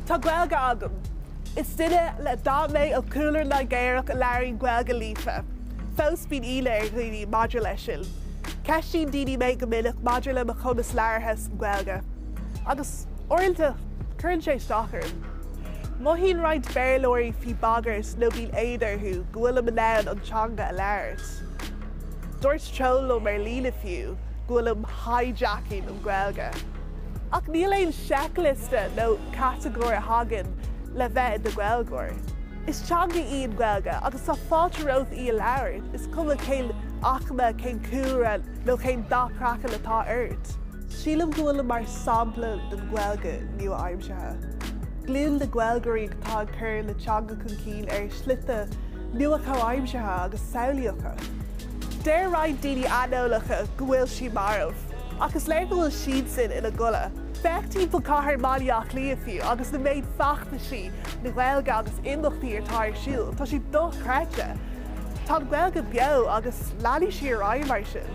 Tá Gaeilge agam. Is duine le dath mé ó chúlra Nigéarach a labhraíonn Gaeilge líofa. Fós bíonn ionadh ar dhaoine maidir leis sin. Ceistíonn daoine mé go minic maidir le mo chumas labhartha san Ghaeilge. Agus uaireanta, cuireann sé isteach orm. Mothaíonn roinnt Béarlóirí faoi bagairt nó bíonn éad orthu go bhfuilim in ann an teanga a labhairt. Dúirt troll liom ar líne fiú go bhfuilim hijacking an Ghaeilge. Ach níl aon seicliosta nó catagóir a thagann le bheith i do Ghaeilgeoir. Is teanga í an Ghaeilge agus tá fáilte romhat í a labhairt, is cuma cén aicme, cén cúlra nó cén dath craicinn atá ort. Sílim go bhfuilim mar sampla den Ghaeilge nua-aimseartha. Glúin de Ghaeilgeoirí atá ag cur na teanga chun cinn ar shlite nua comhaimseartha agus samhlaíocha. Deir roinnt daoine aineolacha go bhfuil sí marbh. Ach is léir go bhfuil siadsan ina gcodladh. Féach timpeall cathair Bhaile Átha Cliath fiú agus na méid feachtaisí na Gaeilge agus imeachtaí atá ar siúl, tá sé dochreidte. Tá an Ghaeilge beo agus leanfaidh sí ar aghaidh mar sin.